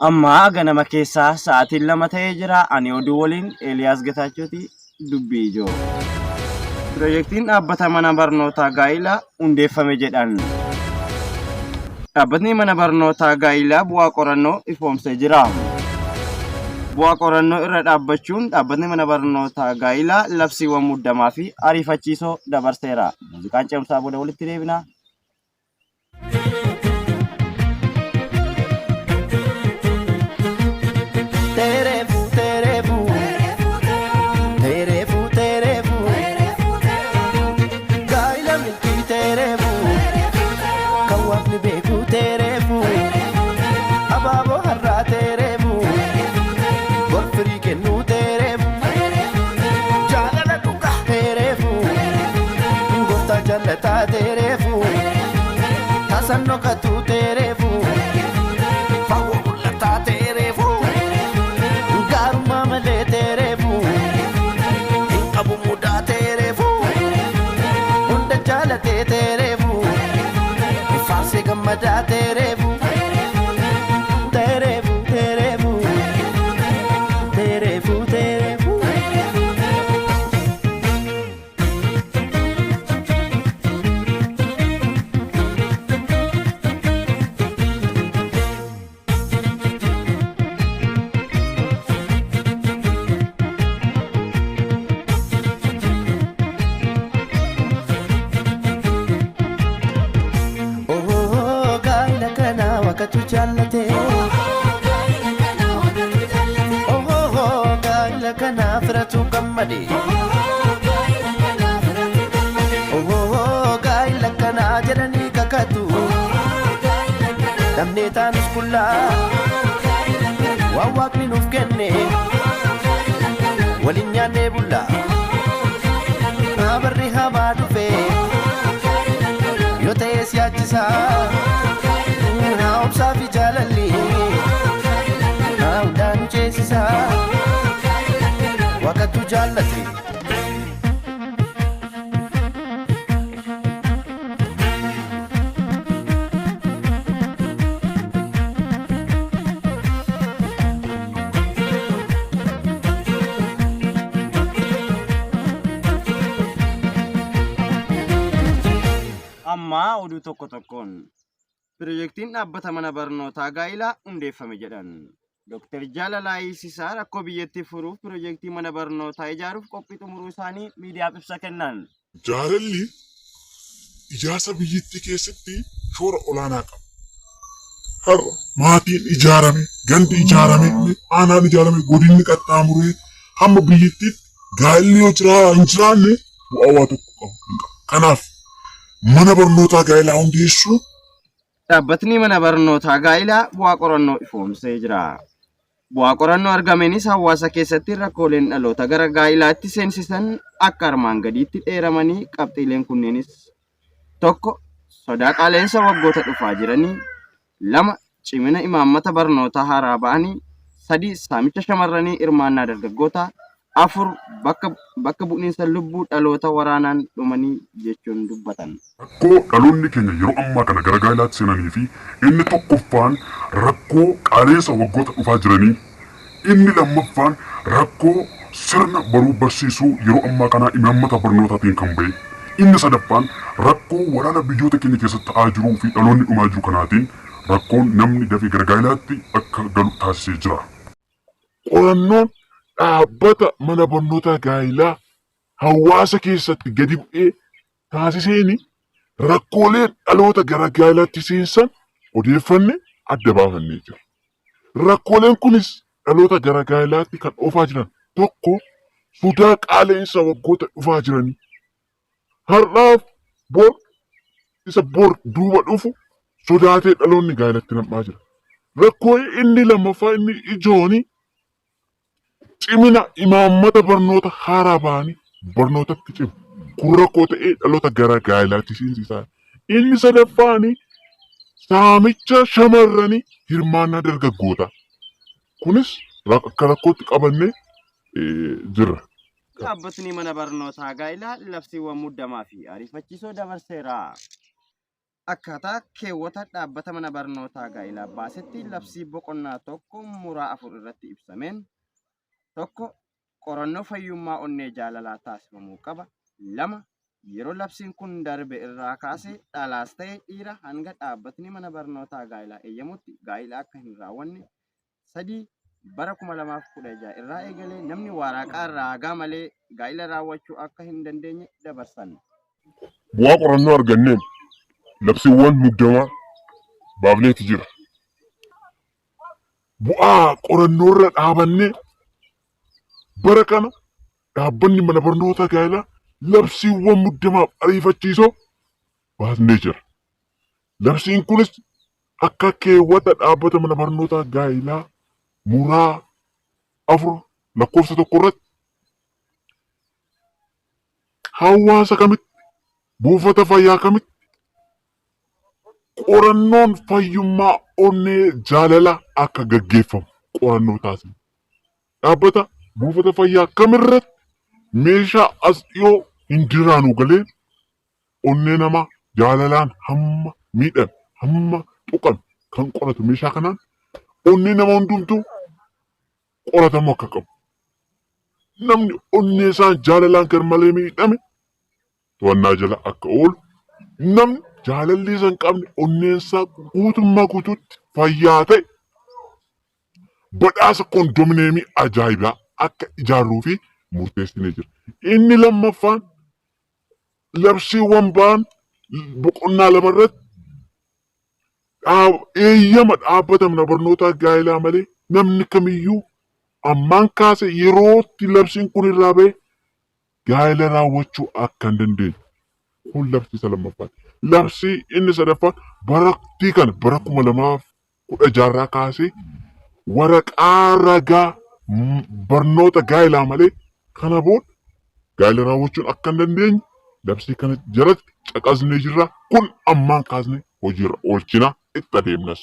Amma ganama keessaa sa'aatiin 2 ta'ee jira. Ani oduu waliin Eeliyaas Getaachooti dubbii ijoo. Pirojektiin dhaabbata mana barnootaa Gaa'ilaa hundeeffame jedhan. Dhaabbatni mana barnootaa Gaa'ilaa bu'aa qorannoo ifoomsee jira. Bu'aa qorannoo irra dhaabbachuun dhaabbatni mana barnootaa Gaa'ilaa labsiiwwan muddamaa fi ariifachiisoo dabarseera. Muuziqaan ce'umsaa booda walitti deebina. Terefu, terefu, terefu, terefu, gaa'ila milkii terefu, kan waaqni beeku terefu, abaaboo har'aa terefu, bor firii kennu terefu, jaalala dhugaa terefu, gooftaa jallataa terefu. Tasan dhokatu terefu, fagoo mul'ataa terefu, gaarummaa malee terefu, hin qabu mudaa terefu, hunda jaalatee terefu, faarsee gammadaa terefu, terefu terefu, terefu terefu. Oh, gaa'ela kana waaqatu jaallate. Oh, gaa'ela kana firatu gammade. Oh, gaa'ela kana jedhanii kakatu. Dhabnee taanus qullaa waan waaqni nuuf kenne waliin nyaannee bulla. Barri hamaa dhufe yoo ta'e siyaachisaa. Haa obsaa fi jaalalli haa hundaa nu ceesisaa. Waaqatu jaallate. Amma oduu tokko tokkoon. Pirojektiin dhaabbata mana barnootaa gaa'ilaa hundeeffame jedhan. Dr. Jaalalaa Hiisisaa rakkoo biyyattii furuuf pirojektii mana barnootaa ijaaruuf qophii xumuruu isaanii miidiyaaf ibsa kennan. Jaalalli ijaarsa biyyattii keessatti shoora olaanaa qaba. Har'a maatiin ijaarame, gandi ijaarame, aanaan ijaarame, godinni qaxxaamuree hamma biyyattiitti gaa'elli yoo jiraa hin jiraanne bu'aa waa tokko qabu hin qabu. Kanaaf mana barnootaa gaa'elaa hundeessuun Dhaabbatni mana barnootaa gaa'ilaa bu'aa qorannoo ifoomsee jira. Bu'aa qorannoo argameenis hawaasa keessatti rakkooleen dhaloota gara gaa'ilaatti seensisan akka armaan gadiitti dheeramanii qabxiileen kunneenis 1. Sodaa qaala'insa waggoota dhufaa jiranii 2. Cimina imaammata barnootaa haaraa ba'anii 3. Saamicha shamarranii hirmaannaa dargaggootaa 4. Bakka bakka bu'iinsa lubbuu dhaloota waraanaan dhumanii jechuun dubbatan. Rakkoo dhaloonni keenya yeroo ammaa kana gara gaa'ilaatti seenanii fi inni tokkoffaan rakkoo qaala'insa waggoota dhufaa jiranii, inni lammaffaan rakkoo sirna baruu barsiisuu yeroo ammaa kanaa imaammata barnootaatiin kan ba'e, inni sadaffaan rakkoo waraana biyyoota keenya keessatti ta'aa jiruu fi dhaloonni dhumaa jiru kanaatiin rakkoon namni dafee gara gaa'ilaatti akka galu taasisee jira. Qorannoon dhaabbata mana barnootaa gaa'ilaa hawaasa keessatti gadi bu'ee taasiseen rakkoolee dhaloota gara gaa'ilaatti seensan odeeffanne adda baafannee jira. Rakkooleen kunis dhaloota gara gaa'ilaatti kan oofaa jiran tokko sodaa qaala'insa waggoota dhufaa jiranii har'aaf bor isa bor duuba dhufu sodaatee dhaloonni gaa'ilatti nam'aa jira. Rakkoo inni lammaffaa inni ijooni cimina imaammata barnoota haaraa ba'anii barnootatti cimu. Kun rakkoo ta'ee dhaloota gara gaa'ilaatti seensisaa. Inni sadaffaani saamicha shamarranii hirmaannaa dargaggootaa. Kunis akka rakkootti qabannee jirra. Dhaabbatni mana barnootaa gaa'ilaa labsiiwwan muddamaa fi ariifachiisoo dabarseera. Akkaataa keewwata dhaabbata mana barnootaa gaa'ilaa baasetti labsii boqonnaa 1 muraa 4 irratti ibsameen, 1 Qorannoo fayyummaa onnee jaalalaa taasifamuu qaba. 2 Yeroo labsiin kun darbe irraa kaasee dhalaas ta'e dhiira hanga dhaabbatni mana barnootaa gaa'ilaa eeyyamutti gaa'ila akka hin raawwanne. 3 Bara 2016 irraa eegalee namni waaraqaa raagaa malee gaa'ila raawwachuu akka hin dandeenye dabarsan. Bu'aa qorannoo arganneen labsiiwwan muddamaa baafneeti jira. Bu'aa qorannoorra dhaabannee bara kana dhaabbanni mana barnootaa gaa'elaa labsiiwwan muddamaaf ariifachiisoo baasnee jira. Labsiin kunis akka keewwata dhaabbata mana barnootaa gaa'elaa muraa 4 lakkoofsa 1 irratti hawaasa kamitti buufata fayyaa kamitti qorannoon fayyummaa onnee jaalalaa akka gaggeeffamu qorannoo taasifna. Dhaabbata buufata fayyaa kamirratti meeshaa as dhiyoo hin jiraanu galee onnee namaa jaalalaan hamma miidhame hamma tuqame kan qoratu meeshaa kanaan onnee nama hundumtuu qoratamuu akka qabu. Namni onnee isaa jaalalaan garmalee miidhame to'annaa jala akka oolu, namni jaalalli isa hin qabne onneen isaa guutummaa guutuutti fayyaa ta'e badhaasa kondominiyeemii ajaa'ibaa akka ijaarruu fi murteessinee jira. Inni lammaffaan labsiiwwan ba'an boqonnaa 2 irratti eeyyama dhaabbata mana barnootaa gaa'elaa malee namni kamiyyuu ammaan kaase yerootti labsiin kun irraa ba'e gaa'ela raawwachuu akka hin dandeenye. Kun labsii isa lammaffaati. Labsii inni sadaffaan baraktii kana bara 2016 irraa kaasee waraqaa ragaa barnoota gaa'elaa malee kana booda gaa'ela raawwachuun akka hin dandeenye labsii kana jalatti caqasnee jirra. Kun ammaan kaasnee hojiirra oolchina itti adeemnas.